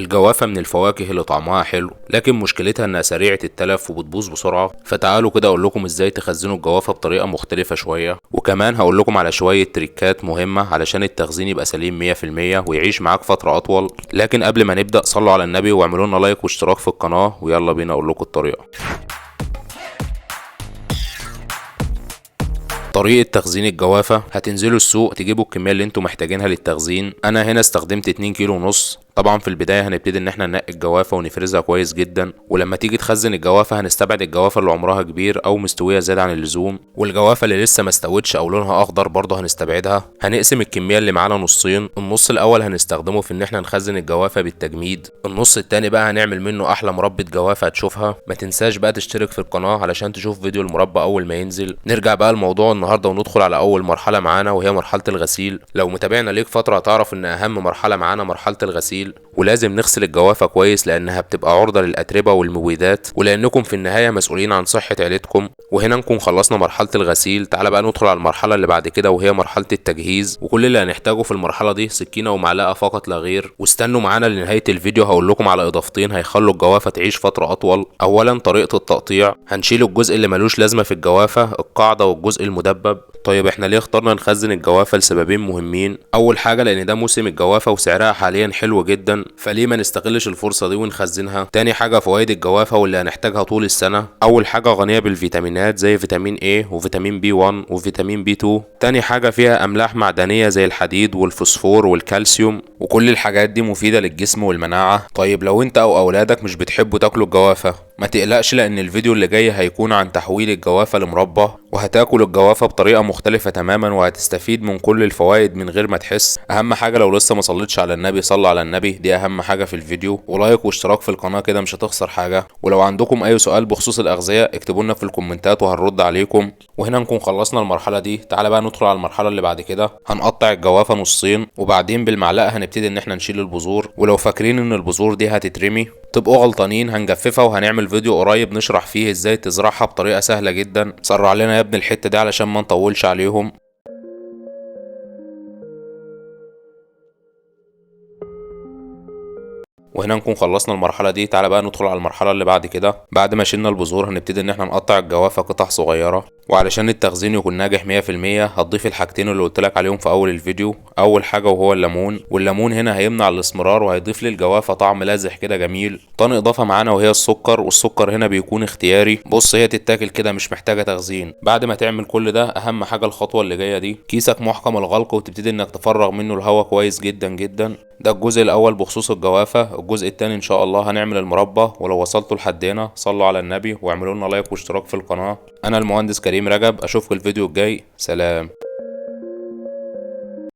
الجوافة من الفواكه اللي طعمها حلو، لكن مشكلتها انها سريعة التلف وبتبوظ بسرعة. فتعالوا كده اقول لكم ازاي تخزنوا الجوافة بطريقة مختلفة شوية، وكمان هقول لكم على شوية تريكات مهمة علشان التخزين يبقى سليم 100% ويعيش معاك فترة اطول. لكن قبل ما نبدأ صلوا على النبي واعملوا لنا لايك واشتراك في القناة، ويلا بينا اقول لكم الطريقة. طريقة تخزين الجوافة: هتنزلوا السوق تجيبوا الكمية اللي انتم محتاجينها للتخزين. انا هنا استخدمت 2.5 كيلو. طبعا في البداية هنبتدي ان احنا ننقي الجوافة ونفرزها كويس جدا، ولما تيجي تخزن الجوافة هنستبعد الجوافة اللي عمرها كبير او مستوية زيادة عن اللزوم، والجوافة اللي لسه ما استوتش او لونها اخضر برضه هنستبعدها. هنقسم الكمية اللي معانا نصين، النص الاول هنستخدمه في ان احنا نخزن الجوافة بالتجميد، النص التاني بقى هنعمل منه احلى مربى جوافة هتشوفها. ما تنساش بقى تشترك في القناة علشان تشوف فيديو المربى اول ما ينزل. نرجع بقى لموضوع النهارده وندخل على اول مرحلة معانا، وهي مرحلة الغسيل. لو متابعنا ليك فترة هتعرف ان اهم مرحلة معانا مرحلة الغسيل، ولازم نغسل الجوافة كويس لأنها بتبقى عرضة للأتربة والمبيدات، ولأنكم في النهاية مسؤولين عن صحة عيلتكم. وهنا نكون خلصنا مرحلة الغسيل. تعالى بقى ندخل على المرحلة اللي بعد كده، وهي مرحلة التجهيز. وكل اللي هنحتاجه في المرحلة دي سكينة ومعلقة فقط لا غير. واستنوا معانا لنهاية الفيديو، هقول لكم على إضافتين هيخلوا الجوافة تعيش فترة أطول. أولا طريقة التقطيع، هنشيل الجزء اللي ملوش لازمة في الجوافة، القاعدة والجزء المدبب. طيب احنا ليه اخترنا نخزن الجوافة؟ لسببين مهمين. أول حاجة لأن ده موسم الجوافة وسعرها حاليا حلو جدا، فليه ما نستغلش الفرصة دي ونخزنها. تاني حاجة فوائد الجوافة واللي هنحتاجها طول السنة. أول حاجة غنية بالفيتامينات زي فيتامين A وفيتامين B1 وفيتامين B2. تاني حاجة فيها أملاح معدنية زي الحديد والفوسفور والكالسيوم، وكل الحاجات دي مفيدة للجسم والمناعة. طيب لو انت أو أولادك مش بتحبوا تاكلوا الجوافة ما تقلقش، لأن الفيديو اللي جاي هيكون عن تحويل الجوافة لمربى، وهتاكل الجوافة بطريقة مختلفة تماما وهتستفيد من كل الفوائد من غير ما تحس. أهم حاجة لو لسه ما صليتش على النبي صلى على النبي، دي أهم حاجة في الفيديو. و like واشتراك في القناة كده مش هتخسر حاجة. ولو عندكم أي سؤال بخصوص الأغذية اكتبوا لنا في الكومنتات وهنرد عليكم. وهنا نكون خلصنا المرحلة دي. تعالى بقى ندخل على المرحلة اللي بعد كده. هنقطع الجوافة نصين، وبعدين بالمعلقة هنبتدي إن احنا نشيل البذور. ولو فاكرين إن البذور دي هتترمي تبقوا غلطانين، هنجففها وهنعمل فيديو قريب نشرح فيه ازاي تزرعها بطريقة سهلة جدا. سرع لنا يا ابن الحتة دي علشان ما نطولش عليهم. وهنا نكون خلصنا المرحلة دي. تعالى بقى ندخل على المرحلة اللي بعد كده. بعد ما شلنا البذور هنبتدي ان احنا نقطع الجوافة قطع صغيرة، وعلشان التخزين يكون ناجح 100% هتضيف الحاجتين اللي قلت لك عليهم في اول الفيديو. اول حاجة وهو الليمون، والليمون هنا هيمنع الاسمرار وهيضيف للجوافة طعم لازح كده جميل. تاني اضافة معانا وهي السكر، والسكر هنا بيكون اختياري. بص هي تتاكل كده مش محتاجة تخزين. بعد ما تعمل كل ده اهم حاجة الخطوة اللي جاية دي، كيسك محكم الغلق وتبتدي انك تفرغ منه الهواء كويس جدا جدا. ده الجزء الاول بخصوص الجوافة. الجزء الثاني ان شاء الله هنعمل المربى، ولو وصلتوا لحد هنا صلوا على النبي واعملوا لنا لايك واشتراك في القناة. انا المهندس كريم رجب، اشوفكم الفيديو الجاي. سلام.